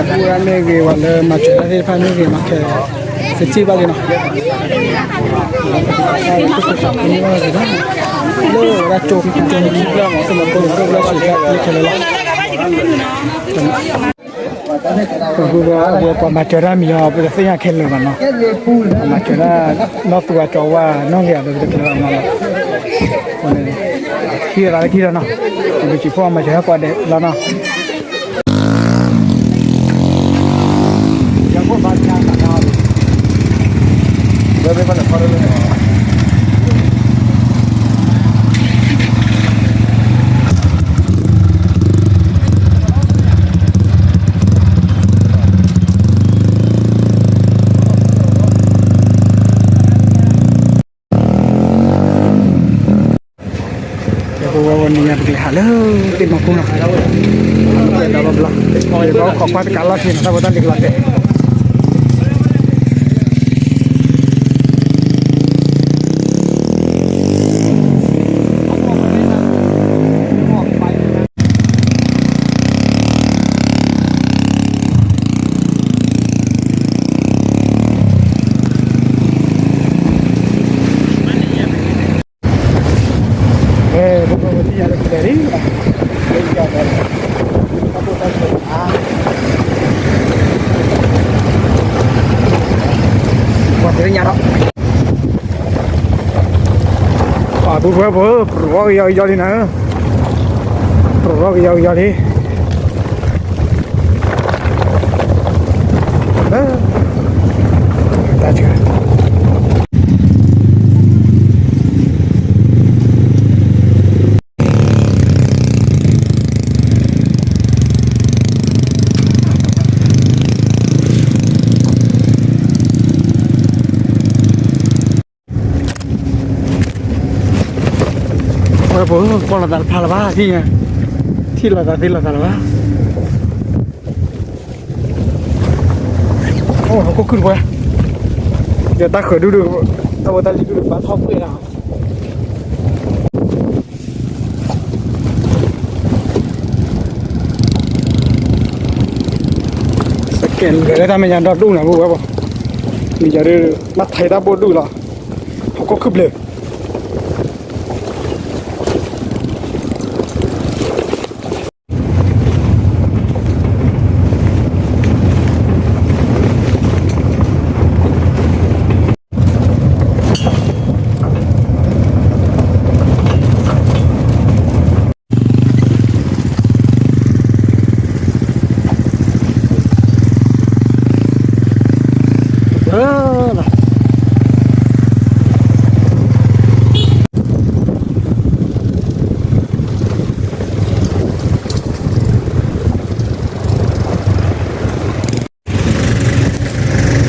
မ့ၢ်ဂ့ၤဝဲလၢမၤစၢၤတၢ်သ့ၣ်တဖၣ်မ့ၢ်ဂ့ၤမၤခဲ သ့စံၣ်ဘၣ်လံနီၤ, လၢဝဲဒၣ်ကၠိခံကၠိခံဖျၢၣ်မၤစၢၤမၤကိၢ်န့ၣ် အိၣ်ဖျၢၣ်ဆံးဖျၢၣ်ခဲလၢာ်လီၤ. ပှၤမၤစၢၤတၢ်မံၤအီၤ ပတသ့ၣ်ညါခဲလၢာ်ဘၣ်နီၤ, ပှၤမၤစၢၤတၢ် နီၢ်သူအကၠီဝါနီၢ်ဂ့ၤအီၤ ပတကျၢၤဘၣ်နီၤ, အဃံဒီးလၢခံဒီးနီၤ, ပစံးဖိမၤစၢၤဟဲကွၢ်ဒဲးလီၤနီၤ. ပဝဲဝဲနံၤညါပကလဲၤဟးလၢသ့ၣ်မၤခိၣ်နီၤ, ဒီဘျီဘျီ, ပဘၣ်ခိးကွၢ်တကးလီၢ်ခံနီၤ တၢ်ဖိတၢ်လံၤကလီၤတဲာ် ပှၤသ့ၣ်ညါထီၣ်, ပှၤပုၢ်ဝဲၢ်ဖိ ပြိးအီၣ်ကယီကယီလံနၤ, ပြိးအီၣ်ကယီကယီလံ, တၢ်ဆၢ ဝဲပှၤ ကွၢ်လိာ်သးတဖၣ်လၢၤဘၣ် သ့ၣ်ညါ, ထံၣ်လိာ်သးသ့လိာ်သးလၢၤဘၣ်, အိၣ်ဟီၣ်ခိၣ်ခုၣ်တပှဲၤ, ဒီးတၢ်ဃၢၤဒူၣ်ဒူၣ်, တၢ်ဖိတၢ်လံၤဒူၣ်ဒူၣ် ဘၣ်ထီၣ်ပှဲၤလီၤ. စကဲးလၢာ်လၢတၢ်မဲာ်ညါဒီဒူၣ်န့ၣ် ပုၢ်ဝဲၢ်ဘၣ်, မ့ၢ်ယၤဒုး ဘၣ်ထဲးတၢ်ဘိၣ်ဒူၣ်လီၤ, ဟီၣ်ခိၣ်ခုၣ်ဘျၢၣ်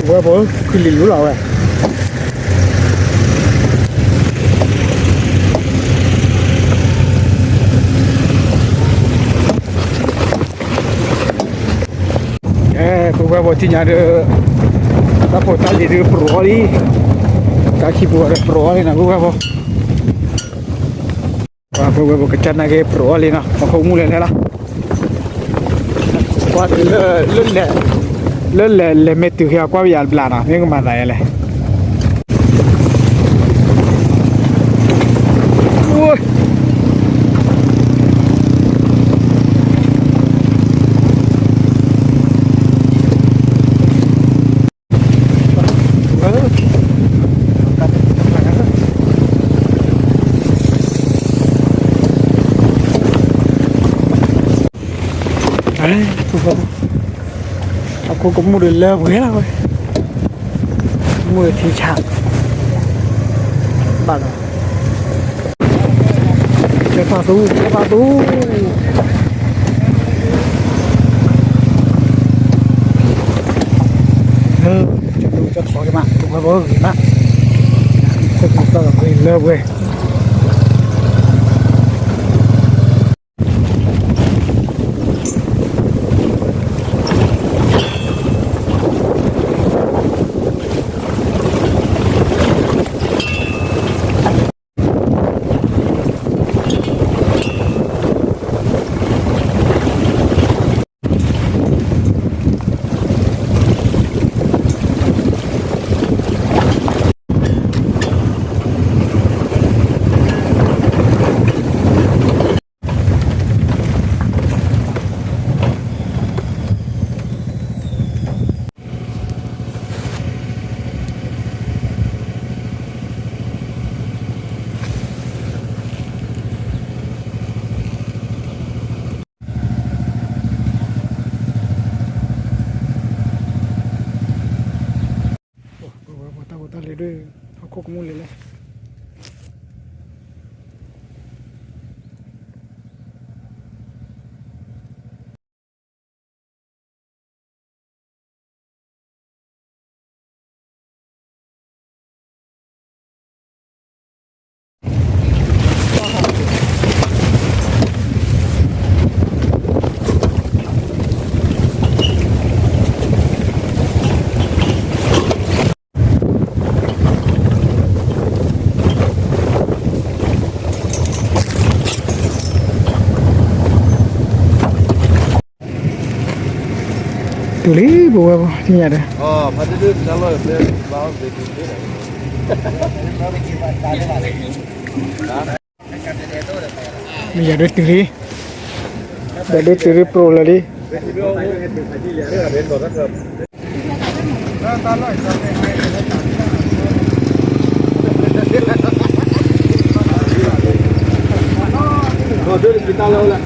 ဝဲပှၤ ခုၣ်လံလူလီၤဝဲ, အဲ ပုၢ်ဝဲၢ်ဖိသ့ၣ်ညါဒီး တၢ်ဖိတၢ်လံၤဒုးပြိးအီၤလံ, တၢ်ခံပူၤဒီးပြိးအီၤလံနၤ ပုၢ်ဝဲၢ်ဖိ, ပှၤပုၢ်ဝဲၢ်ဖိကစၢ်နာ်က့ပြိးအီၤလံနီၤ, ပခိၣ်မူလဲၤလဲၤလီၤ, ကွၢ်လၢ လၢလဲၤ လၢလဲၤလဲၤမ့ၢ်တုၤဃီကွၢ်ပယၤတဘျီနီၤ မ့ၢ်ကမၤသးယဲလဲၣ် အခိၣ်ကမူၣ်ဒီးလၢပှဲၤလီၤဝဲ, မူၣ်ဒီးထံဆး, ဘၣ်ဒီး ကၢဖးသူ, ကၢဖးသူ, ကၢဒိကၢထီက့ၤမး ပဝဲပဂ့ၤမး, ခိၣ်ပူၤသီၣ်ဒီးပှဲၤလၢပှဲၤ ပ ဒုး ဟီၣ်ခိၣ်ကမူၣ်လံလဲၣ်. တုၤလံ ပဝဲပှၤသ့ၣ်ညါဒီး မ့ၢ်ယၤဒုးတုၤလံ, ယၤဒုးတုၤလံ ပြိၣ်လၢာ်လံ.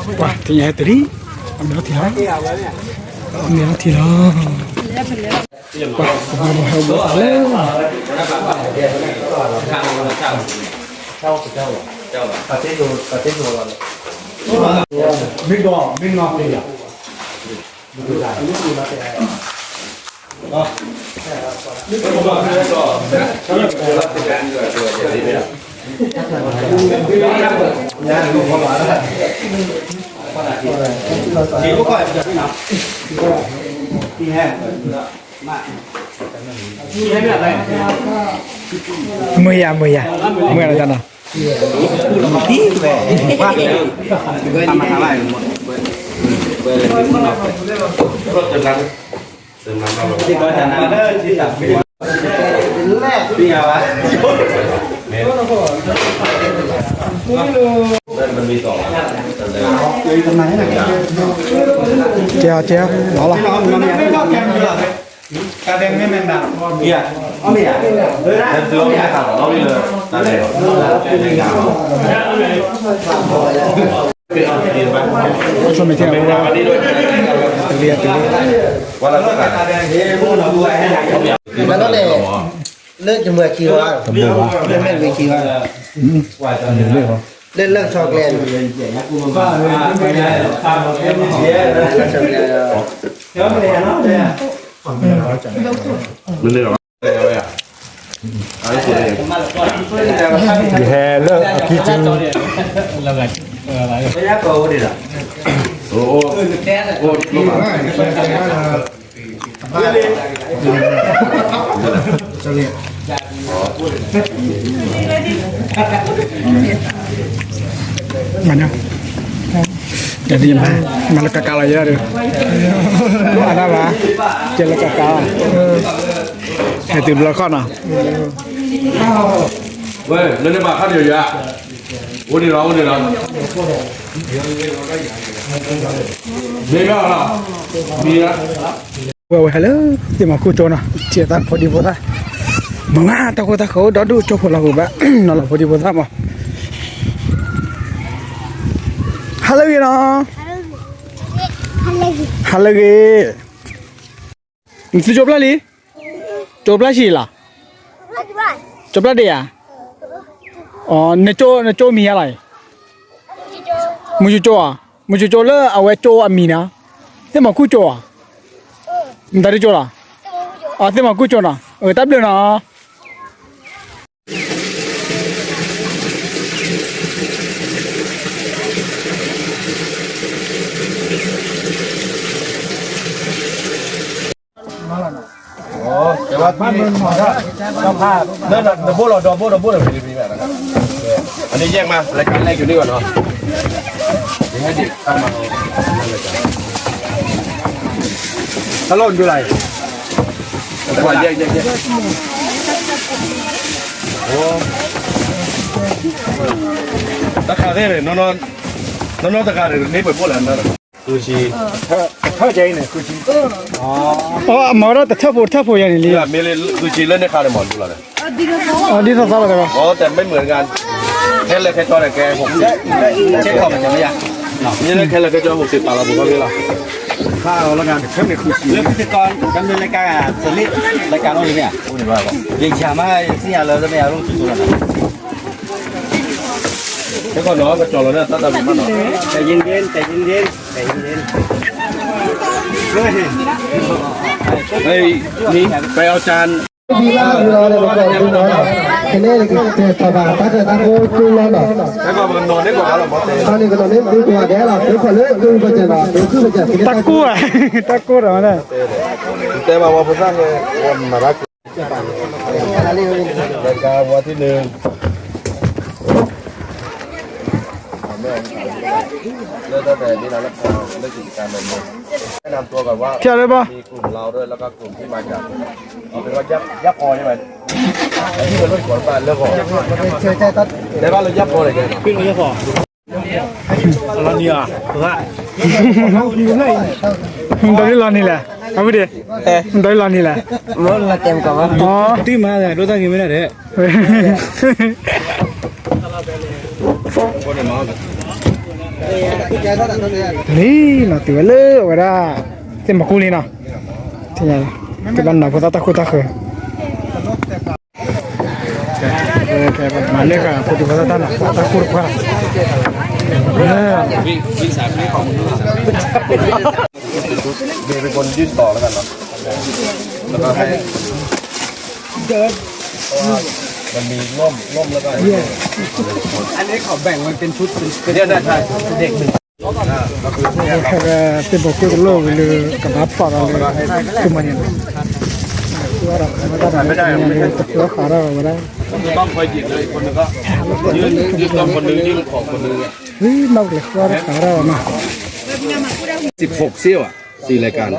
ပှၤသ့ၣ်ညါဟဲတုၤလံ, အမ့ၢ်လီၤထံလီၤ, အမ့ၢ်လီၤထံလီၤ, ပှၤဟဲအိၣ်ဘှီသးလၢ မုာ်ယၤ မုာ်ယၤ မုာ်ယၤလီၤတၢ်နီၤ. ကဲ ကဲ လီၤလီၤ. လၢယမုၢ်ခံဂီၤ, လၢလၢကဆီကျဲ, လၢကဆီကျဲ, ယဟဲလၢအခံစု, မၤညါ, မၤလၢကကါလီၤယဲဒၣ်ဒီး, အဒၣ်ဘၣ်, ကဲလၢကကါလီၤ, ဟဲတုၤဘျီခီၣ်နီၤ, ဝဲ လၢန့ၣ်ဘၣ်ခါဒီးယၤ, အိၣ်ဒံးလီၤ အိၣ်ဒံးလီၤ, မ့ၢ်ဘၣ်လီၤ, မ့ၢ်လီၤ. ဝဲဝဲဟဲလၢ သ့ၣ်မီၤခိၣ်ကၠိနီၤ, ထံၣ်သးဖိဒံဖိသၣ်, မၤဝဲတၢ်ကိၢ်တၢ်ဂီၤ ဒီဒူၣ်ကၠိဖိလီၤပူၤဘၣ်, နီၤလီၤဖိဒံဖိသၣ်မး, ဟါလၢဂ့ၤနီၤ, ဟါလၢဂ့ၤ, နသုကၠိပျၢ်လံ, ကၠိပျၢ်ဆံးလီၤ, ကၠိပျၢ်ဒ့ၣ်ဧါ, နကၠိမံၤယါလီၤ, မုၢ်ကၠိကၠိဧါ, မုၢ်ကၠိကၠိလၢအဝဲကၠိအမံၤနီၤ, သ့ၣ်မီၤခိၣ်ကၠိဧါ, နတၢ်ဒုးကၠိလီၤ, သ့ၣ်မီၤခိၣ်ကၠိနီၤ, တၢ်ဘျုးနီၤ. နဘိလီၤဒီဘိဒီဘိဒီး, အန့ၣ်ယဲၢ်မး လၢကလဲၤယူၤန့ၢ်ဘၣ်နီၤ, ယဟဲဒံးတၢ်မၤ, ဟဲလီၤဒုးလၢ်, ယဲၢ်ယဲၢ်ယဲၢ်, တၢ်ခးသ့ၣ်န့ၣ်, နီၢ်နီၢ်တဂၤန့ၣ် န့ၢ်ပှဲၤဘိလၢ်, ဟဲ, ဟဲ အမၤဝဲဒၣ်တထၢၣ်ဖိတထၢၣ်ဖိယၤန့ၣ်လံ, မ့ၢ်လၢ ကူၣ်စံလၢန့ၣ်ခါန့ၣ်မၤဒူလီၤဒီး, ဒ်သိးသိးလီၤဒီး, အိ တမ့ၢ်မုာ်တဂၤ, ခဲလၢာ်ခဲဆ့န့ၣ်ကဲ, ခဲလၢာ်ခဲဆ့ ဟိးစ့ၣ်ပာ်လီၤပူၤထီၣ်လံလီၤ, ခါလီၤဂၤ, လၢဖုသ့ၣ်ကီး ကမျၢၢ်လၢကါ သလ့ၣ် လၢကါအိၣ်လံမ့ၢ်ဧါ, ယဆၢမး ယသ့ၣ်ညါလၢတမ့ၢ်အရူၢ်ထူၣ်ထူလီၤနီၤ, ခဲကီးနီၤ ကကၠီလီၤန့ၣ် တၢ်တၢ်ဘျုးမးနီၤ, တဲယ့ၣ်ယ့ၣ် တဲယ့ၣ်ယ့ၣ် တဲယ့ၣ်ယ့ၣ်, ပဲအီၣ်ကၠၢၣ်, ကနဲၣ်က့ၤတၢ်ဘၣ်တၢ်ခၢၣ်တၢ်ဖိကၠိလီၤနီၤ, တၢ်န့ၣ်ကနီၤန့ၢ်ဒုးကွၢ်ဒဲးလီၤ ဒုးခီၣ်လၢဒုးပကၢၢ်နီၤ ဒုးခုၣ်ပကၢၢ် တၢ်ကိၢ်ဧါ, တၢ်ကိၢ်ဒီးဝဲဒၣ်, တဲဘၣ်ဝဲဖိသၣ်န့ၣ် ဝဲမၤတၢ် လၢကါဝါထံၣ်န့ၣ် လၢတၢ်တဲဒ်လၢ လၢကံၣ်ကါမ့ၢ်န့ၣ် แนะนำตัวก่อนว่า ထံၣ်လၢဘၣ် มีกลุ่มเราด้วย แล้วก็กลุ่มที่มาจาก เอาเป็นว่ายักษ์ ยักษ์ออใช่ไหม ที่เราเรียกกันว่าเรื่องของ แต่ว่าเรายักษ์ออเลยกัน လီၤနံၤဧါ, မတၤလီၤနံၤလဲၣ်, အဝံၤဒီး, မတၤလီၤနံၤလဲၣ်, မတၤလီၤတဲမကီးဘၣ်, တံၢ်မၤဒိၣ်တၢ်ဂ့ၤမ့ၢ်ဒၣ်ဒဲး, လံနီၤ တုၤဝဲလၢအဝဲဒၣ် သ့ၣ်မၤကူလံနီၤ, သ့ၣ်ဘၣ်နီၤဖိသၣ်တၢ်ခိၣ်တၢ်ဃၢၤ မၤလၢဃာ်ဖိဒံဖိသၣ်တၢ်နီၤ တၢ်ခိၣ်တၢ်ခွါ, เบย์เป็นคนยื่นต่อแล้วกันเนาะ แล้วก็ให้ เพราะว่ามันมีร่มร่มแล้วก็อันนี้ อันนี้เขาแบ่งมันเป็นชุดเป็นเนี่ยได้ใช่เด็กหนึ่ง သ့ၣ်ဘီၣ်ကိၢ်တလိၣ်ဝံၤလၢကဘၣ်ဖီၣ်ဒီးလၢ ကမၤန့ၣ်လီၤ, တဖျိဃာ်ဒီးဝဲဒၣ်, ต้องคอยหยิบเลย คนหนึ่งก็ยื่นยื่นกล้อง คนหนึ่งยื่นของ คนหนึ่ง เฮ้ย นอกเลยว่าขายได้หรอเนาะ สิบหกเสี้ยวอ่ะ สี่รายการ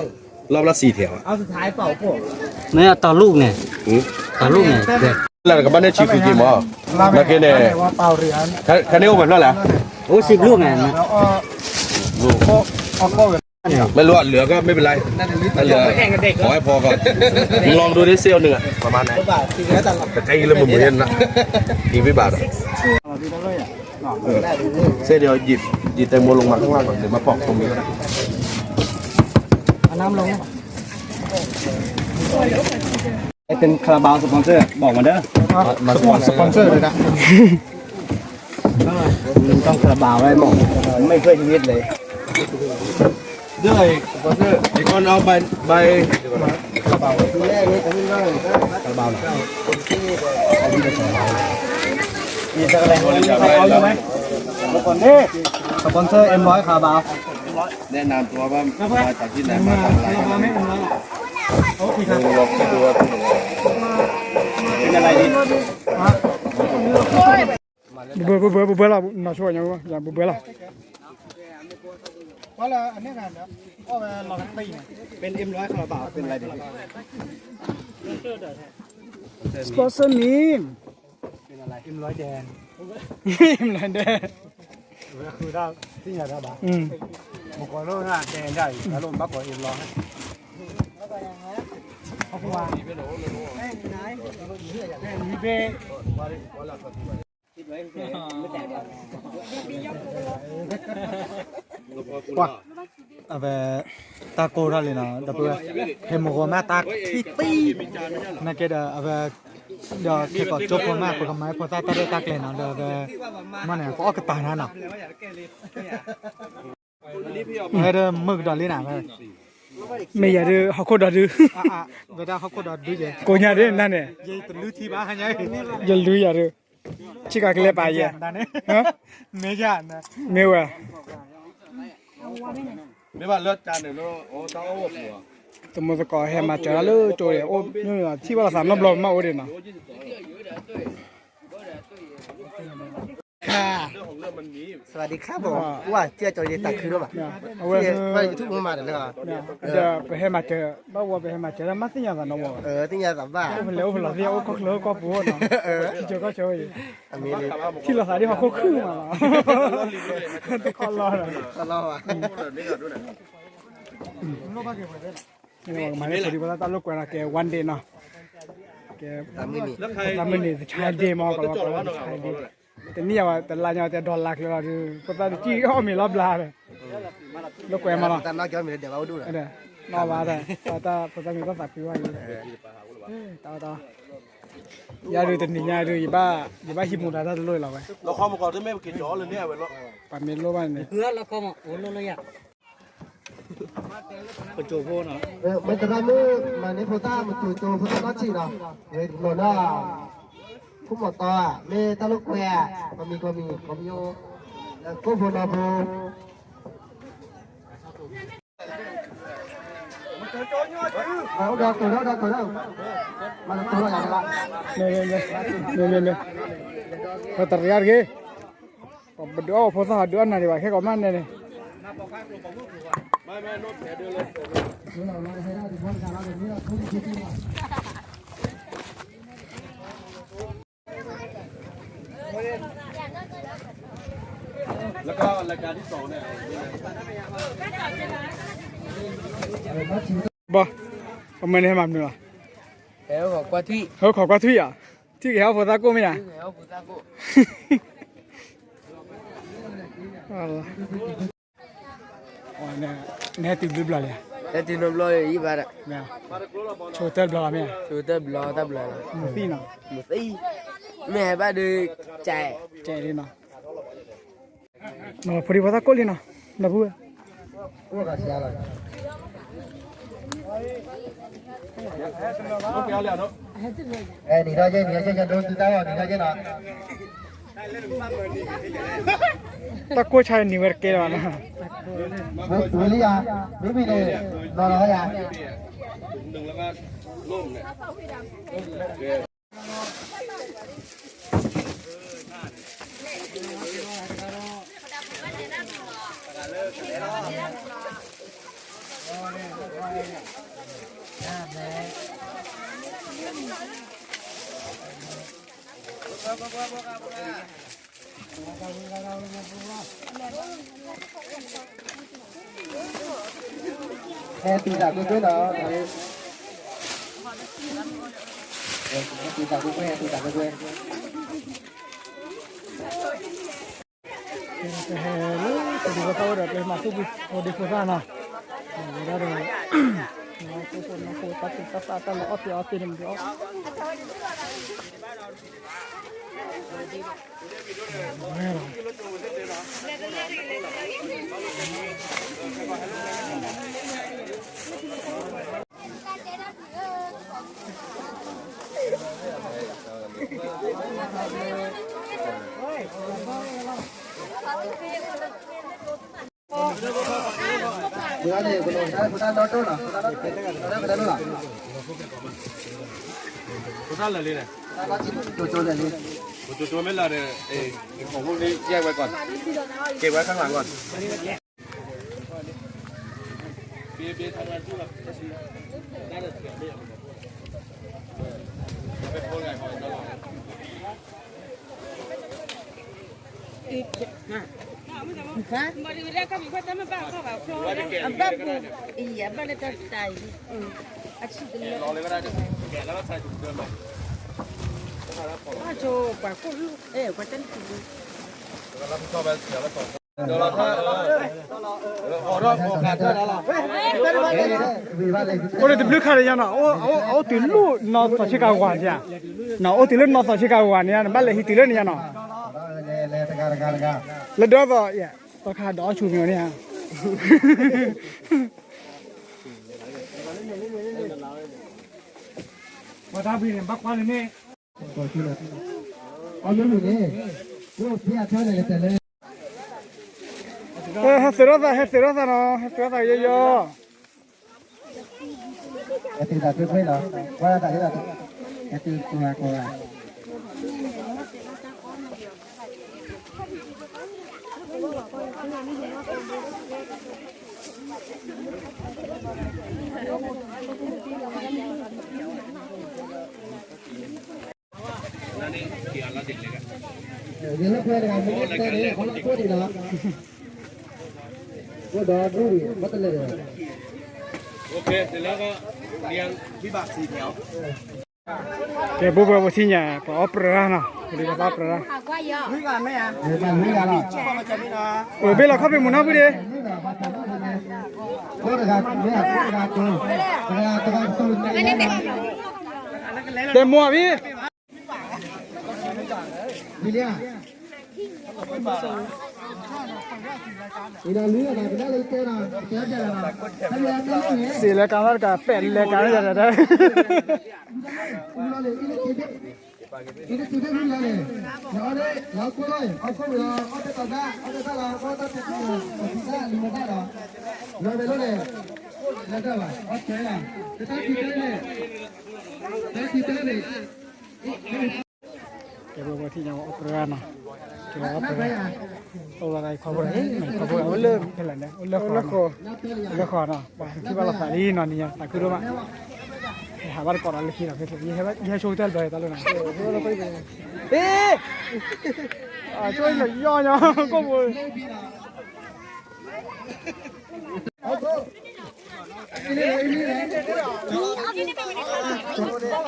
รอบละสี่แถวอ่ะ เอาสุดท้ายเป่าพวก ไม่เอาต่อลูกเนี่ย หืม ต่อลูกเนี่ย แล้วก็บ้านได้ชีคือกี่หมอ เมื่อกี้เนี่ย ว่าเป่าเหรียญ แค่แค่นี้ก็แบบนั้นแหละ โอ้ สิบลูกไงนะ ไม่รู้อะ เหลือก็ไม่เป็นไร ถ้าเหลือ ขอให้พอก่อน มึงลองดูดิ เสี้ยวหนึ่งอะ ประมาณไหน แต่ใกล้เริ่มเหมือนกันนะ อีกไม่บาทอะ เสี้ยวเดียว หยิบ หยิบแตงโมลงมาข้างล่างก่อน เดี๋ยวมาปอกตรงนี้ก็ได้ เอาน้ำลง เป็นคาราบาวสปอนเซอร์ บอกมาเด้อ มาสปอนเซอร์เลยนะ ต้องคาราบาวไว้บอก ไม่ช่วยชีวิตเลย เด้อสปอนเซอร์ ไอ้คนเอาใบ ใบ คาราบาว คาราบาวเหรอ มีสักอะไร เอาอยู่ไหม สปอนเซอร์ เอ็มร้อย คาราบาว แนะนำตัวว่ามาจากที่ไหน มาทำอะไร คาราบาวไม่เอ็มร้อยหรอก ลองไปดูว่าที่ไหน เป็นอะไรดี ဘၢဘၢဘၢဘၢလီၤ နီၢ်ဆိညါ ဘၢဘၢလီၤ เป็นเอ็มร้อย คาราบาว เป็นอะไรดี sponsor me เป็นอะไร เอ็มร้อย แดง เอ็มร้อย แดง คือถ้าที่ไหนได้บ้าง อืม บอกว่าโลกหน้าแดงได้แล้วลงมากกว่าเอ็มร้อย ကွၢ် အဝဲ တၢ်ကိၢ်ထီၣ်လံနီၤ ဒီပုၢ်ဝဲၢ် ဟဲမုၢ်ဂီၤမးတၢ်ထံၣ်တံၢ် နာ်က့ဒီး အဝဲ ဒီးခဲကိာ်ကၠိဖိမး ပကမၤဖိသၣ်တၢ်ရဲၣ်တၢ်ကျဲၤနီၤ ဒီးအဝဲ မ့ၢ်န့ၣ် ကအီၣ်ကတၢၢ်နၤနီၤ ဟဲဒီးမုၢ်ကဒီးလံနၤ မ့ၢ်ယၤဒုး ဟီၣ်ခိၣ်ဒီးဒုး ဝဲဒၣ်ဟီၣ်ခိၣ်ဒီးဒုးယဲ ကိးညါဒုးနၤန့ၣ် ယတလုထံဘၣ် ယလုယၤဒုး ဆ့ကၤကလဲၤပာ်ယဲ မ့ၢ်ယၤ မ့ၢ်ဝဲ မ့ၢ်ဘၣ်လၢတၢ်န့ၣ်လၢ သမူသကိးဟဲမၤစၢၤတၢ်လၢကၠိအံၤ အိၣ်ထံၣ်ဘၣ်လီၤသးနီတဘျီမးအိၣ်ဒံးနီၤ ခါ สวัสดีครับผม ဝါ ကဲကၠီၤယတၢ်ခုဒိၣ်ဘၣ် အဝဲ YouTube မးတၢ်လၢ ဒီးပဟဲမၤစၢၤ ဘၣ်ဝဲပဟဲမၤစၢၤ မ့ၢ်သ့ၣ်ညါသးနီၤ သ့ၣ်ညါသးဘၣ် အိၣ်ဖဲလဲၣ်အိၣ်ဖဲလဲၣ်သ့ၣ် အိၣ်ကီၢ်ချၢကီၢ်ပူၤနီၤ ထံကၠိကီၢ်ဆၢအံၤ ထံၣ်လီၤသးဒ်ဟီၣ်ခိၣ်ခုၣ်မးလီၤ တခီလီၤ ခီလီၤဘၣ် ကမၤလၢဖိဒံဖိသၣ်တၢ်လိာ်ကွဲနီၤ ကဲ one day နီၤ, ကဲ သၢမုၢ်နံၤ the child day မ့ၢ် ကလီၤ the child day, တနံၣ်အဝဲတလါညါတဲဒီလါကျဲလီၤဒုး ဖိသၣ်တစံၣ်အီၣ်မ့ၤလီၤဘျါဒီး လိာ်ကွဲမးနီၤ, နီၢ်ဘၣ်တၢ် တၢ်ဖိသၣ်မ့ၢ်တၢ်သးဖှံဝဲအံၤ, တၢ်တၢ် ယၤဒုးတနံၤညါဒုး ယဘၣ်ဟံးမူဒါတၢ်တလိၣ်လီၤဝဲ, ပှၤမ့ၢ်လိၣ်ဘၣ်န့ၣ် ပကၠိဖိနီၤ, မ့ၢ်သရၣ်မုၣ် မၤန့ၢ်ဖိသၣ် မကၠိဖိသၣ်နီၢ်ဆံးနီၤ, ဝဲတဘျီနီၤ, ခိၣ်မီၤတီဧါ မ့ၢ်တၢ်လိာ်ကွဲဧါ, ကီမံၤကီမံၤ ကီမံၤ, ကိၣ်ဖိနီၤဖိ, အိၣ်ဒီးကိၣ်ဒီး အိၣ်ဒီးကိၣ်ဒီး, မၤလၢတိၢ်လီၤယၤလၢ, မ့ၢ်မ့ၢ်မ့ၢ်, ပတရံးအါတဂ့ၤ ပဒုးအီၣ်ဖိသၣ် ဒုးအီၣ်နၤဒံးဘၣ် ခဲကိးမးန့ၣ်န့ၣ်, ဘီ, ပမ့ၢ်န့ၣ်ဟဲမၤမနုၤလီၤ, ဟဲခိးကွၢ်ထွံၣ်, ထွံၣ်ကဟဲအီၣ်ဖိသၣ်ကိၣ်မ့ၢ်ဧါ, နဟဲတုၤဘျုးဘျီလံဧါ, ဟဲတုၤနီတဘျီအံၤဘၣ်ဒီး, ဆိတၢ်ဘျီလီၤမ့ၢ်, ဆိတၢ်ဘျီတၢ်ဘျီလီၤ, မုၢ်သံနီၤ, မုၢ်သံ, မ့ၢ်ဟဲဘၣ်ဒီး, ကဲ, ကဲလံနီၤ, ဖိဒံဖိသၣ်ကိၣ်လံနီၤ, နဖု, နံၤထီၣ်ကဲ, နံၤထီၣ်ကဲ, နံၤထီၣ်ကဲနီၤ, တၢ်ကိၢ်ဆါနံၤဝဲတကဲလီၤနီၤ, ဝံၤလံဧါ, မ့မ့ၢ်န့ၣ်, နီၤနီၤယၤ ဟဲတုၤသးကွ့ၢ်ကွ့ၢ်နီၤ, ဟဲတုၤသးကွ့ၢ်ကွ့ၢ်, ဟဲတုၤသးကွ့ၢ်ကွ့ၢ်. ကဟဲလၢ ပဒုးဖိသၣ်အိၣ်ဒီး ပမၤသူၣ်ဖှံဖိဒံဖိသၣ်နီၤ, ဝဲဒၣ်ဒီး ဖိဖိနီၢ်ဖိ တၢ်သူၣ်တၢ်သၣ် တၢ်လီၤအီၣ်သ့အီသ့န့ၣ် မ့ၢ်အီၣ် ဖိသၣ်လၢာ်လံန့ၣ်, ဖိကၠိကၠိမ့ၢ်လၢာ်ဒီး, ခိးဖိလံယဲၢ်ဝဲကီး, က့ၤဝဲခါလၢ်ကီး. အိၣ်လၢတဘျုးခါလၢညါနီၤ, အိၣ်တုၤလၢနီၢ်သီဆ့ကၤဝၤန့ၣ်ဧါ, အိၣ်တုၤလၢနီၢ်သီဆ့ကၤဝၤန့ၣ်ဧါ, နဘၣ်လဲၤဟံးတုၤလၢန့ၣ်ညါနီၤ, လၢဒီးသီ, သီခါဒီးအီၣ်ဆူၣ်မ့ၢ်န့ၣ်ဧါ. ပှၤတၢ်ဘှံးန့ၣ်ဘၣ်ကွၢ်လၢန့ၣ်, အီၣ်မ့ၢ်န့ၣ်, ဟဲသုးထီၣ်သး ဟဲသုးထီၣ်သးနီၤ, ဟဲသုးထီၣ်သးယီယီ, ဟဲသုးသးကွ့ၢ်ကွ့ၢ်နီၤ, ကွၢ်သး, ဟဲသုးကိးဂၤကိးဂၤ. ယလၢပှဲၤတဂၤမ့ၢ်တဲန့ၣ် အီၣ်လၢခိၣ်ဒံးလီၤ, အိၣ်ဒီးဒူၣ်ဒံး ဘၣ်တလဲၤဒီး, ကဲ ဘိးဘၢပထံၣ်ညါ ပှၤအီၣ်ပြၢရၢ်နီၤ ပဒိးပသၣ်ပြၢရၢ် အဘ့ၣ်လီၤခီၣ်ဖံးမူနီၢ်ဖုဒ့ တဲမိၢ်အဘ့ၣ် စံးလဲၤကါထီၣ်တကး ပဲာ်လဲၤကါထီၣ်တကး ကဲ ပထံၣ်ညါဝဲအီၣ်ပြၢရၢ်နီၤ ကဲ အီၣ်ပြၢရၢ် အိၣ်လီၤသးခီဖိ ခီဖိ အိၣ်လၢဖဲလဲၣ်န့ၣ် အိၣ်လၢဃီ အိၣ်လၢဃီနီၤ ပှၤထံၣ်ဘၣ်လီၤသးလံနီၤ နံၤညါ သးခုဒိၣ်မး ဟးဘၣ်တကိးဒီးလၢခံနီၤ ယဟဲဆိကတၢၢ်တဘျီတၢ်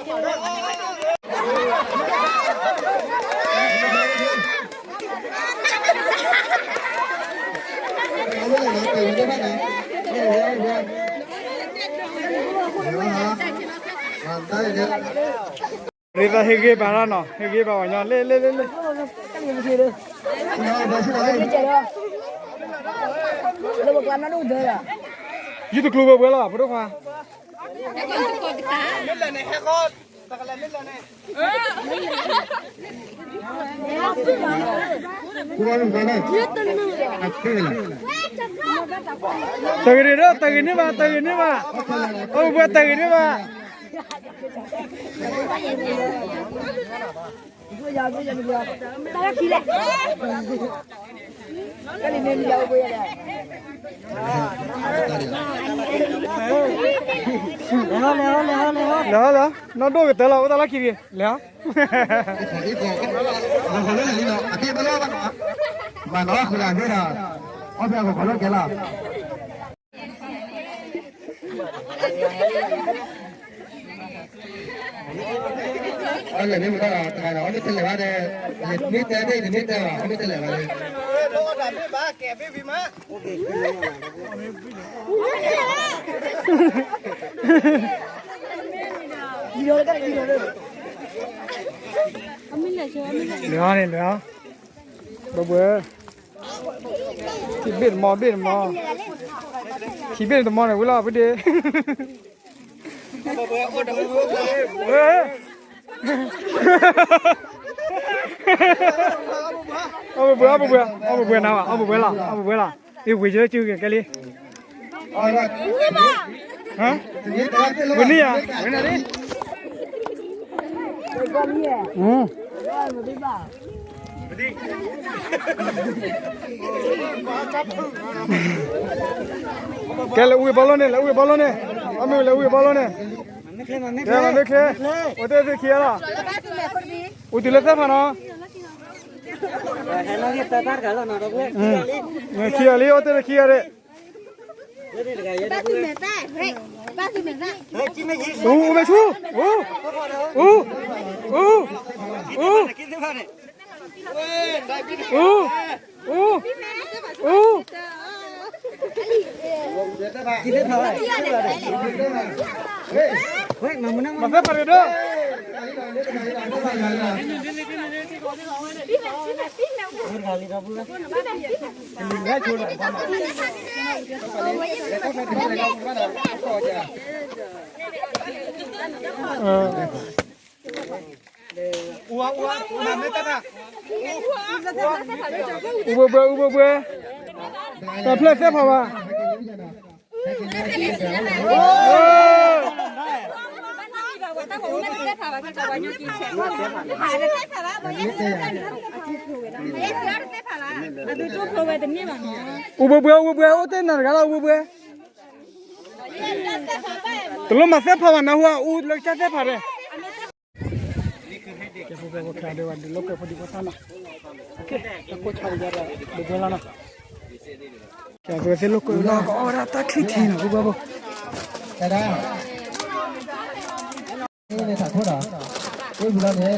လၢနီၤ အ့ အဆိယီၢ်ညီ ကိၣ်ပူၤ ရ့သးဟ့ၣ်ဂ့ၤဘၣ်ရၣ်နီၤ ဟ့ၣ်ဂ့ၤဘၣ်ဝဲညီ လ့ လ့ လ့ လ့ ယုၢ်တကျိၤဝဲပှဲၤလီၤ ဖိဒိၣ်ခွါ တဂ့ၤန့ၣ်ဒီး တဂ့ၤန့ၢ်ဘၣ် တဂ့ၤန့ၢ်ဘၣ် အိၣ်ဘှံးတဂ့ၤန့ၢ်ဘၣ် လဲၤဟီလဲၤဟီလဲၤဟီလဲၤဟီ လဲၤဟီလဲၤဟီ နီၢ်ဒိၣ်ကတၢၢ်လီၤ အိၣ်တၢ်လီၢ်ခံတဂ့ၤ လဲၤဟီ မၤနီၢ်ဃုာ်လၢအဘ့ၣ်ဒီး အီၣ်ဖဲအကခီလၢကဲလီၤ အလဲၤမ့ၢ်မတၤတဂၤဒီး အီၣ်မ့ၢ်တလဲၤဘၣ်ဒီး မ့ၢ်တဲဘၣ် မ့ၢ်တဲဘၣ် အီၣ်မ့ၢ်တလဲၤဘၣ်ဒီး လဲၤအီၤန့ၣ် လဲၤအီၤ ဘၢဘှဲ ခံဘ့ၣ်တမီ ဘ့ၣ်တမီ ခံဘ့ၣ်တမီန့ၣ် ဝံၤလီၤ ဖုဒ့ အီၣ်ဘၢဘှဲ အီၣ်ဘၢဘှဲ အီၣ်ဘၢဘှဲ အီၣ်ဘၢဘှဲနၤဘၣ် အီၣ်ဘၢဘှဲလီၤ အီၣ်ဘၢဘှဲလီၤ အ့ၣ် ဝံၤကၢကၢကဲလံ ဝံၤန့ၣ်ယၤ ဝံၤန့ၣ်လံ ကဲ လဲၤအူဝံၤဘီလိၣ်န့ၣ် လဲၤအူဝံၤဘီလိၣ်န့ၣ် အမ့ၢ်လဲၤအူဝံၤဘီလိၣ်န့ၣ် ကဲ မ့ၢ်ချ့ အိၣ်တ့ၢ်သ့ခံဂၤလီၤ အိၣ်တုၤလၢသ့ၣ်ဖးနီၤ ခံဂၤလံ အိၣ်တ့ၢ်လၢခံဂၤဒၣ် အူ အူမဲာ်ဆူ အူ အူ အူ အူ အူ အူ မၤသ့ၣ်ဖးရ့ဒီး အူဘှဲဘှဲ အူဘှဲဘှဲ တၢ်ဖျၢၣ်သ့ၣ်ဖးဘၣ် အူဘှဲဘှဲ အူဘှဲဘှဲ အိၣ်တ့ၢ်နၤတဂၤလီၤ အူဘှဲဘှဲ တလိၣ်မၤသ့ၣ်ဖးဘၣ်နဟူအူလၢကစၢ်သ့ၣ်ဖးရဲၣ် ကဲ ဖိဖိဖိ ခဲဒိဝဲဒုးလိာ်ကွဲဖိဒံဖိသၣ်နီၤ ကဲ တၢ်ကိၢ်ဆါဒံးဒီး ဒိးဘှဲလီၤနီၤ ကဲ ပဝဲသ့ၣ်လိာ်ကွဲလီၤ ကအီၣ်ဝဲဒၣ်တၢ်ချံထံနီၤ ဖိဖိဖိ တၢ်ဒၣ် န့ၣ်ထးခိၣ်ဒီး အိၣ်ဘှံးလီၤန့ၣ်ဒီး ယ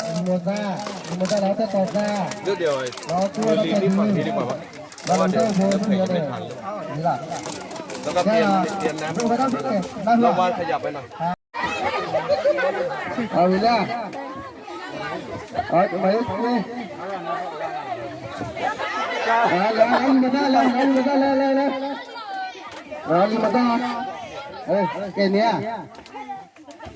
မိၢ်သၣ် ယမိၢ်သၣ်ဒီးတၢ်တီသၣ် ဒီးကၠိဒီးကဲဒု ဒီးတၢ်အိၣ်ဘှံးန့ၣ်ဒီး ယလီၤ ဒီးကဲဒု ဘၣ်တၢ်ဘှံးန့ၣ် ဘၣ်လီၤ အဝံၤလၢ အမၤယိၣ်လၢ လၢလၢလၢလၢလၢ လၢလံမတၢ် ကဲန့ၣ်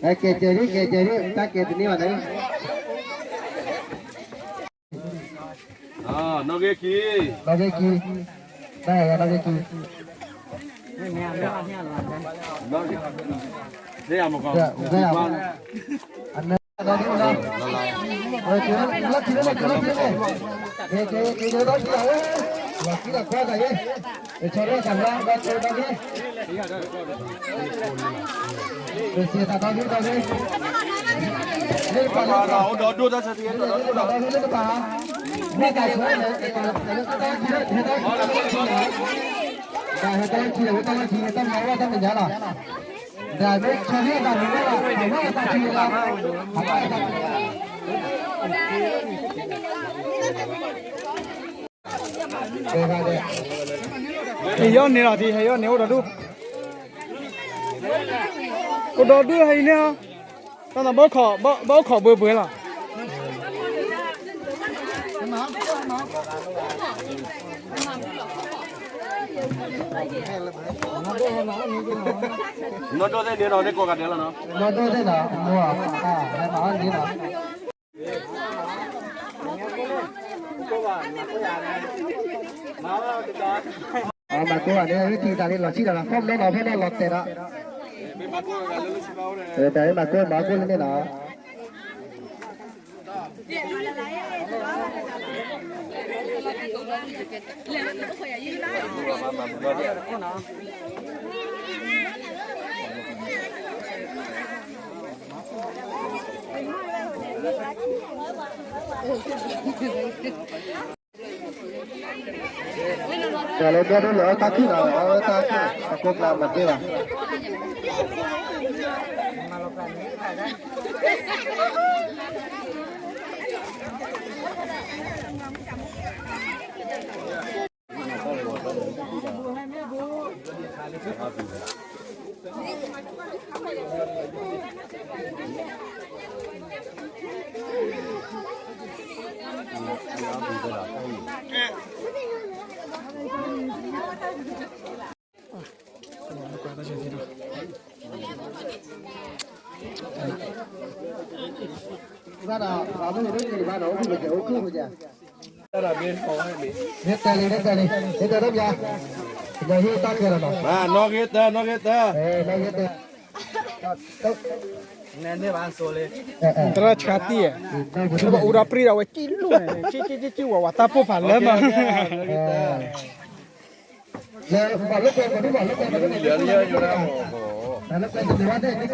ဧါ ကဲကဲဒ် ကဲကဲဒ် တၢ်ကဲတန့ၢ်ဘၣ်န့ၣ် နီၣ်ဂ့ၤခံ နီၣ်ဂ့ၤခံ တၢ်နီၣ်ဂ့ၤခံ နီၣ်ဂ့ၤ သ့ၣ်အမကီ သ့ၣ်အမကီ ဟဲယီၢ်န့ၢ်လီၤ ထံဟဲယီၢ်န့ၢ်အိၣ်ဒီးဒူၣ် အိၣ်ဒီးဒူၣ်ဟဲအံၤန့ၣ် တၢ်သးဘၣ်အိၣ်ခိးဘၣ်အိၣ်ခိးဘှဲဘှဲလီၤ နီၢ်ဒိၣ်သ့ၣ်န့ၣ်ဒီး န့ၢ်ကိးဂၤဒဲးလီၤနီၤ နီၢ်ဒိၣ်သ့ၣ်နီၤ မိၢ်အီၤ ဟဲမၤအီၣ်န့ၣ်လီၤ မၤကိးဂၤန့ၣ် ဝံထံၣ်တၢ်လံ လီၤဆံၣ်ဒီး ဖီၣ်မနီၤ ဖီၣ်နီၤလီၤတဲာ်ဒီး တၢ်မၤကိးမၤကိးလၢန့ၣ်နီၤ တၢ်လၢဘျီဒိၣ်လၢအတၢ်ခံၣ်လီၤ အတၢ်ခံၣ် အကိးကျါမၤတ့ၢ်ဘၣ် ဘၣ်ဒီး ပှၤမ့ၢ်န့ၣ်ဘၣ်ဒီး အိၣ်ဖှိၣ်ကစၢ် အိၣ်ဖှိၣ်ကစၢ် ဟဲတဲလံ ဟဲတဲလံ ဟဲတဲဒီးမယါ ကညီဟ့ၣ်တၢ်ကဲလီၤနီၤ နီၣ်ဂ့ၤတၢ နီၣ်ဂ့ၤတၢ နီၣ်ဂ့ၤတၢ သရၣ်ဆါတံၢ်ဧါ ပအိၣ်ဒီးပြံဒီးဝဲကံလိၣ်န့ၣ် ကံကံကံကံ ဝဲဝဲတၢ်ပိၢ်ဖးလၢမး လၢဘၣ်လိာ်ကွဲမး ဘၣ်လိာ်ကွဲမး ဘၣ်လိာ်ကွဲ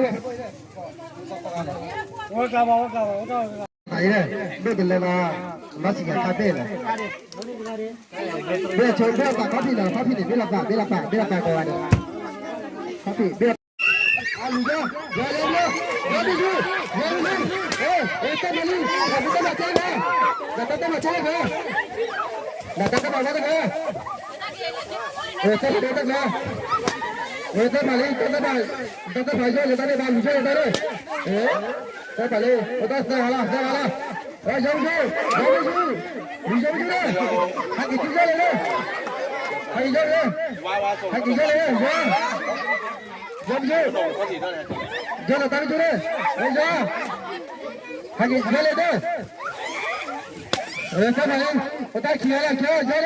မး ဝဲကျါဘၣ် ဝဲကျါဘၣ် ဝဲကျါဘၣ် အံၤ ဒိၣ်တလဲလီၤ မၤစံးကခါဘ့ၣ်လီၤ ဘ့ၣ်ဆိဘ့ၣ်ပာ်ခီဖံးလီၤ ခီဖံးန့ၣ် ဘ့ၣ်လီၤပာ် ဘ့ၣ်လီၤပာ် ကိးဂၤဒဲး ခီဖံး ဘ့ၣ် အလူၤကၠီ ယွၤလၢယွၤ ယွၤဘီယူၤ ယွၤဘီယူၤ အဲ အဲ တၢ်မၤလံ တၢ်မၤကဲလီၤ နတၢ်တၢ်မၤဝဲတဂၤ အဲ တၢ်မၤဝဲတဂၤ အဲ တၢ်မၤလံ တၢ်တၢ်မၤ တၢ်တၢ်မၤယွၤလၢတၢ်န့ၣ် ဘၣ်လူၤယွၤလၢတၢ်န့ၣ် အဲ တၢ်မၤလံ ပတၢ်သၢဂၤလီၤ သၢဂၤလီၤ အဲ ယွၤဘီယူၤ ယွၤဘီယူၤ ယွၤဘီယူၤလၢ ဟဲက့ၤယွၤလၢ ဟဲက့ၤယွၤလၢ ဟဲက့ၤယွၤလၢ ယွၤ ယွၤဘီယူၤ ယွၤလၢတၢ်ဘီယူၤလၢ ယွၤ ဟဲက့ၤယွၤလၢဒၢ တၢ်မၤလံ ပတၢ်ခံဂၤလၢခံဂၤ ယွၤလၢ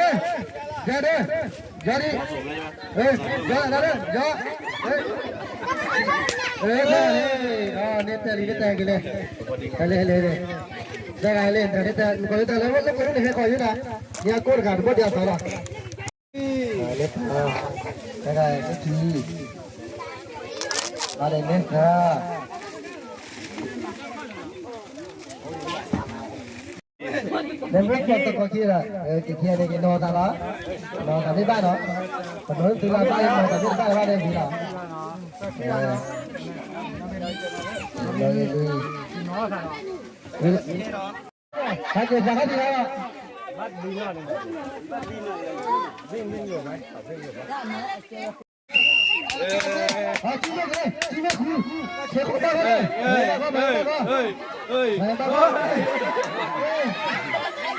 ယွၤလၢ ယွၤလံ ယွၤလၢ ယွၤ တၢ်လၢ န့ၣ်တဲလံ န့ၣ်တဲက့ၤလဲၣ် ဟဲလဲၣ် ဟဲလဲၣ် တၢ်ဂၤလဲၣ် တၢ်လၢ နကိးလၢတၢ်လၢ လၢကိးလၢနဟဲခီယိဒၣ် နၤကိးတဂၤတဘီဒံးအသးလီၤ လၢတၢ် တၢ်ဂၤလၢခံ အါလဲၣ်န့ၣ်တၢ် လၢဝဲကၠီတကီးခံဒီး က့ၤခံဂၤန့ၣ်က့ၤနီၢ်သးလီၤ နီၢ်သးမ့ၢ်ဘၣ်ဒီး ပနီၢ်သုလၢဘၣ်နီၢ်သးမ့ၢ်တဘၣ်ဘၣ်န့ၣ်ဝံၤလီၤ ဟဲက့ၤပှၤဟဲက့ၤလီၤ. ဟဲက့ၤလီၤ, က့ၤလီၤ, က့ၤလီၤ, က့ၤလီၤ, က့ၤလီၤ, က့ၤလီၤ, က့ၤလီၤ, က့ၤလီၤ, က့ၤလီၤ, က့ၤလီၤ, က့ၤလီၤ,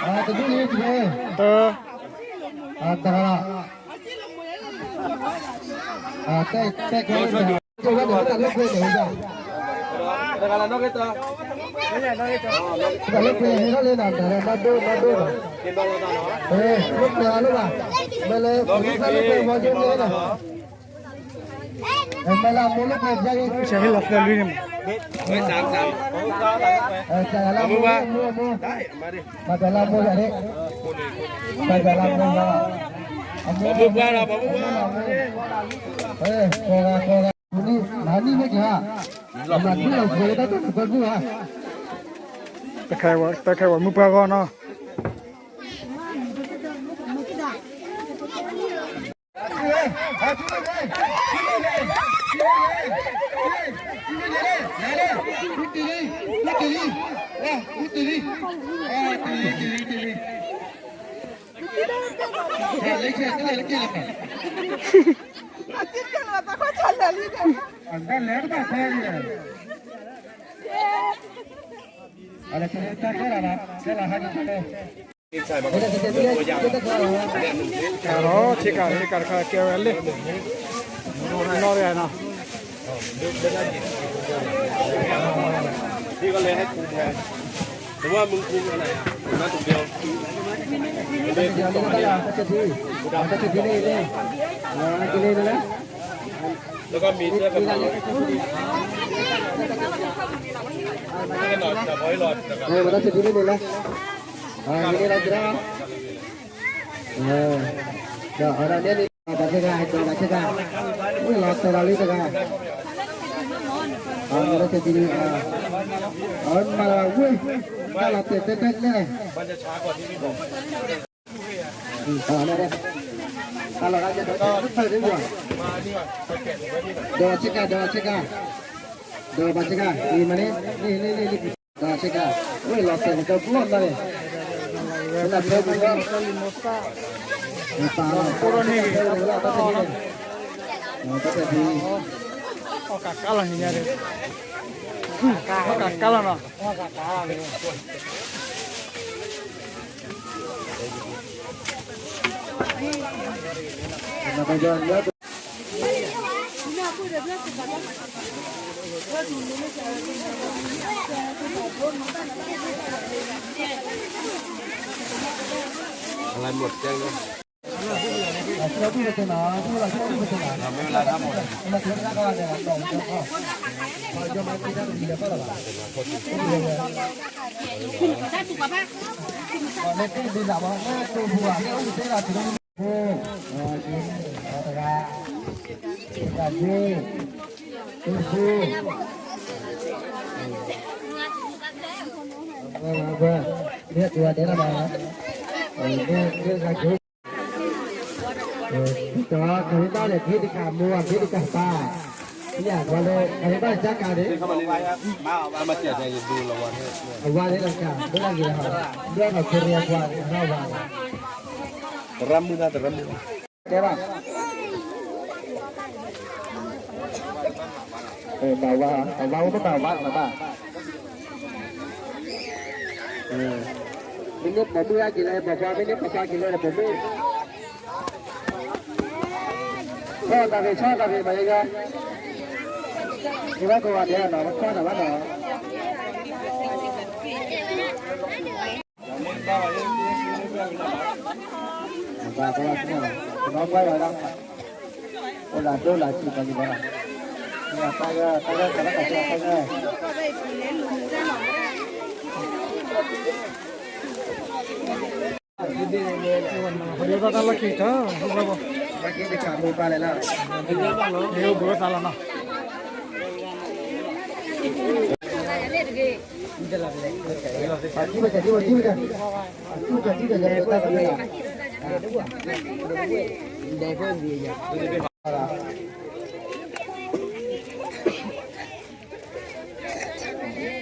တဒူၣ်လံ, တဒူၣ်လံ, တၢ်, အတၢ်, အတဲ, တဲကဲဝဲ, တၢ်လၢကွဲန့ၣ်, တၢ်လၢကွဲန့ၣ်လီၤ, တၢ်လၢဘၣ်ဒိ, ဘၣ်ဒိ, မ့ၢ်လၢ, မ့ၢ်လၢ, မ့ၢ်လၢအမိၢ်လၢကွဲန့ၣ်, ဆဲးဟ့ၣ်လီၤသၢလွံၢ်န့ၣ်မး, တၢ်လၢမိၢ်, မိၢ်, မိၢ်, ဘၣ်တၢ်လၢမိၢ်လီၤ, ဘၣ်တၢ်လၢမိၢ်လီၤ, အမိၢ်, မိၢ်ပှၢ်လီၤ, မိၢ်ပှၢ်လီၤ, ကိးဂၤကိးဂၤ, မၤနံၣ်မ့ၢ်ကဟါ, မၤနံၣ်လီၤ, ပှဲၤတၢ်တၢ်တၢ်တၢ်, တၢ်ခဲဝဲမုၢ်ပှၢ်ဂီၢ်နီၤ. ကဲလီၤ, ဆ့ကၤ, ဆ့ကၤတခါကဲဝဲလံ, နီၢ်တဂၤနီၤ. ဒီးအဝဲဒၣ်န့ၣ် ဘၣ်ဆ့ကၤ, ဘၣ်ဆ့ကၤ, ဝ့ၢ်လီၤတဲာ်လီၤလံတဂၤ, အဝဲဒၣ်တဒ်န့ၣ်, အဝဲမၤလီၤဝ့ၢ်, တၢ်လီၤတဲာ်တဲာ်တဲာ်န့ၣ်, တၢ်လီၤဂာ်, ဒီးဆ့ကၤ, ဒီးဆ့ကၤ, ဒီးဘၣ်ဆ့ကၤ, အံၤမၤန့ၣ်, န့ၣ်န့ၣ်န့ၣ်, ဒီးဆ့ကၤ, ဝ့ၢ်လီၤတဲာ်န့ၣ် တဘျီလီၤန့ၣ်, နဖဲပူၤလီၤ, ပာ်လီၤ, တၢ်တဲာ်ဖဲ, တၢ်တဲာ်ဖဲ, အီၣ်ကးကါလီၤန့ၣ်ညါဒီး, အီၣ်ကးကါလီၤနီၤ. ဒီးကဟ့ၣ်ဘၣ်ဒီး ကဟ့ၣ်တကးမိၢ် ကဟ့ၣ်တကးပၢ်, ယၤဘၣ်လၢ ကဟ့ၣ်ဘၣ်ဒီးကၢ်န့ၣ်, အဝၤန့ၣ်တကး ဘၣ်လၢဂ့ၤဟီ, ဘၣ်ဒီးခရံာ်အပှၤဟးဝၤ, တရၣ်မုၣ်တၢ်တရၣ်မုၣ်, တဲဘၣ်, မၤဝၤ, အဝၤအိၣ်မ့ၢ်မၤဝၤမၤဘၣ်, မ့ၢ်န့ၢ်ပိာ်မုၣ်ဟဲက့ၤလၢ ပိာ်ခွါ မ့ၢ်န့ၢ်ပိာ်ခွါက့ၤလၢပိာ်မုၣ်, ဆီၣ်သးဂ့ၤ ဆီၣ်သးဂ့ၤ မၤယဲယဲ, က့ၤဘၣ်ကိးဂၤဒဲးနီၤ ပဆီၣ်သးဘၣ်နီၤ. ဘၣ်ဘၣ်, ကနီၢ်ကွၢ်ဝဲဒၣ်, အိၣ်လၢဒိၣ်လၢဆံး ကီၤလံၤဘၣ်, တၢ်ဂၢၢ် တၢ်ဂၢၢ် တၢ်ဂၢၢ် တၢ်ဂၢၢ်, တၢ်ဂၢၢ်တၢ်လီၢ်ခံးတၢ်, ဘၣ်က့ၤတခါမိၢ်ပၢ်လဲၣ်လီၤ, မ့ၢ်အိၣ်ဘှံးအိၣ်သါလီၤနီၤ. အထူးကတၢၢ် အထူးကတၢၢ် အထူးကတၢၢ် အထူးကတၢၢ် အထူးကတၢၢ် ဝံၤလၢ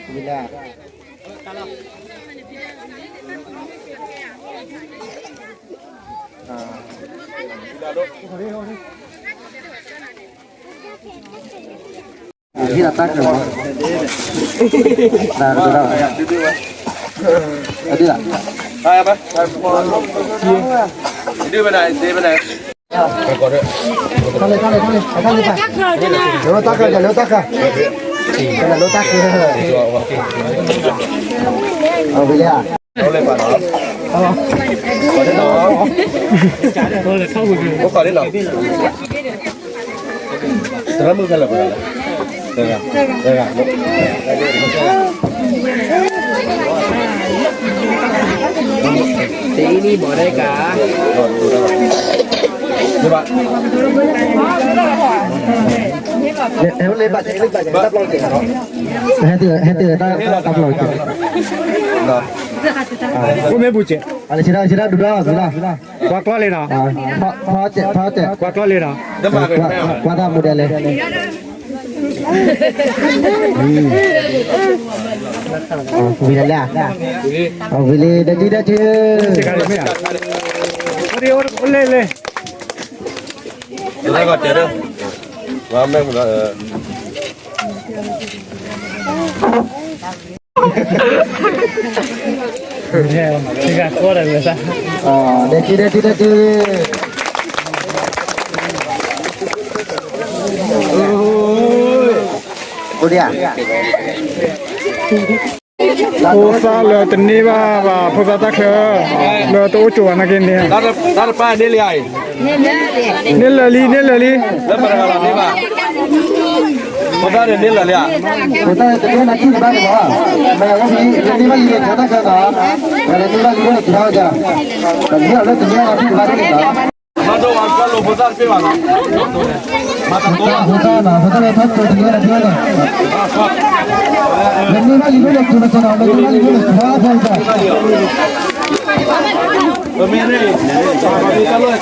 ဟံၣ်လီၤတၢ်ကၢၤမး, တၢ်ကၢၤ, အဒ်လီၤ, ဒ်ဘဲန့ၣ်, ဒ်ဘဲန့ၣ်, လဲၤဝဲတၢ်ကၢၤ, လဲၤဝဲတၢ်ကၢၤ, လဲၤဝဲတၢ်ကၢၤ, အဝံၤလၢ သရၣ်မုၣ်ဖဲလဲၣ်ပှၤလဲၣ်, တဂၤ, တဂၤ, တအံၤနံၣ်မီၤဒဲကၤ, ဘၣ်, ဟဲတ့ၢ်တၢ်ပျီက့ၤ, ဟဲတ့ၢ်တၢ်ပျီက့ၤ, အိၣ်မ့ၢ်ပူၤက့ၤ, အလၢဆ့ဒၣ်ဆ့ဒၣ်ဒူၣ်ဒီးဒူၣ်ဒီး, ကွၢ်ကျီၢ်လံနီၤ, ဖီတဲာ်ဖီတဲာ်, ကွၢ်ကျီၢ်လံနီၤ, ကွၢ်တၢ်မူဒဲလဲၣ်, ဝံၤလၢ, ဝံၤလၢဒဲကံဒဲကံ, လဲၣ်လဲၣ်, ဝဲမ့ၢ် ဒဲကံဒဲကံဒဲကံ, အိၣ်ဒံးဧါ, ဖိသၣ်လၢတန့ၢ်ဘၣ်ဘၣ် ဖိသၣ်တၢ်ချၢ, လၢတအိၣ်ကၠိဘၣ်နာ်က့န့ၣ်, တၢ်တပၢ်န့ၢ်လံဧါအံၤ, န့ၢ်လၢာ်လံ န့ၢ်လၢာ်လံ, လၢပတဂၤလီၤန့ၢ်ဘၣ်, ဖိသၣ်န့ၣ်န့ၢ်လၢာ်လံဧါ, ဖိသၣ်တန့ၢ်ဘၣ်လံ, မ့ၢ်ဝဲန့ၢ်ဘၣ်လံန့ၣ် တၢ်တၢ်ကၢနီၤ, မ့ၢ်န့ၢ်ဘၣ်လံန့ၣ် ကထီၣ်ကၢ, တန့ၢ်လၢတန့ၢ်ဘၣ်လံန့ၣ်, မၤဒိၣ်ဝဲဖိသၣ်တဘ့ၣ်ဘၣ်နီၤ, ဖိသၣ်နီၤ ဖိသၣ်လၢထီၣ်ကၠိတန့ၢ်လၢာ်န့ၣ်, မ့ၢ်န့ၢ်ဘၣ်လံန့ၣ် ကထီၣ်ကၢ, မ့ၢ်န့ၢ်ဘၣ်လံန့ၣ် ကထီၣ်ကၢ,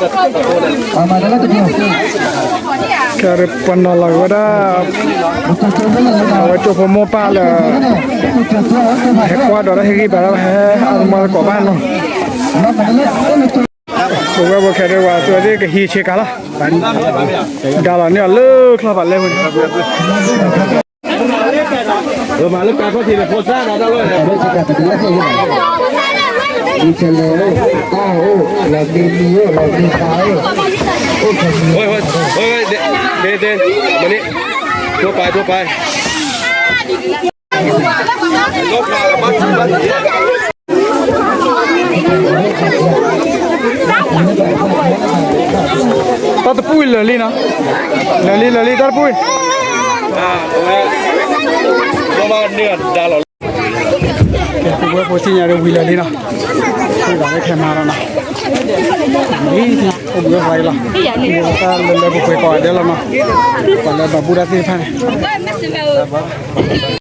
အမၤတၢ်လၢတကၠိ, ကဲ ပှၤနီၤလီၤက့ၤဝဲဒၣ်, အဝဲကၠိဖိမိၢ်ပၢ်လၢ ဟဲကွၢ်ဒီးတၢ်ဟ့ၣ်ဂံၢ်ဘါဒၣ် ဟဲအါမးသကိးဘၣ်နီၤ, ပဝဲပှၤခဲဒၣ်ဝဲ သုဝဲသ့ၣ်ကဟံးဆ့ကၤလီၤ, ဒါလီၤန့ၢ်အီၤလၢချီၣ်ဖးလဲပူၤန့ၣ် မၤလၢပှၤခီၣ်ထံးန့ၣ် ဖိသၣ်ဒီးတၢ်လီၢ်န့ၣ်, ဒ်လဲၣ်, တၢ်အိၣ်လီၤမ့ၢ်မံၤအိၣ်လီၤမ့ၢ်သးအိၣ်, ဒ့ဒ့, မနုၤ, တိပာ်တိပာ် တၢ်တပူၤလၢာ်လံနီၤ, လၢာ်လံ လၢာ်လံ တၢ်တပူၤ, ပဝဲဖိသ့ၣ်ညါဒီးဝံၤလၢာ်လံနီၤ, ဝံၤလၢာ်လၢခဲမၤလီၤနီၤ, အိၣ်ဘှံးဝဲပှၤအံၤလီၤ, တၢ်လၢလၢပှဲၤပှဲၤကိးဂၤဒဲးလီၤနီၤ, ပှၤလၢဘၣ်ဘူၣ်တၢ်သ့ၣ်တဖၣ်န့ၣ်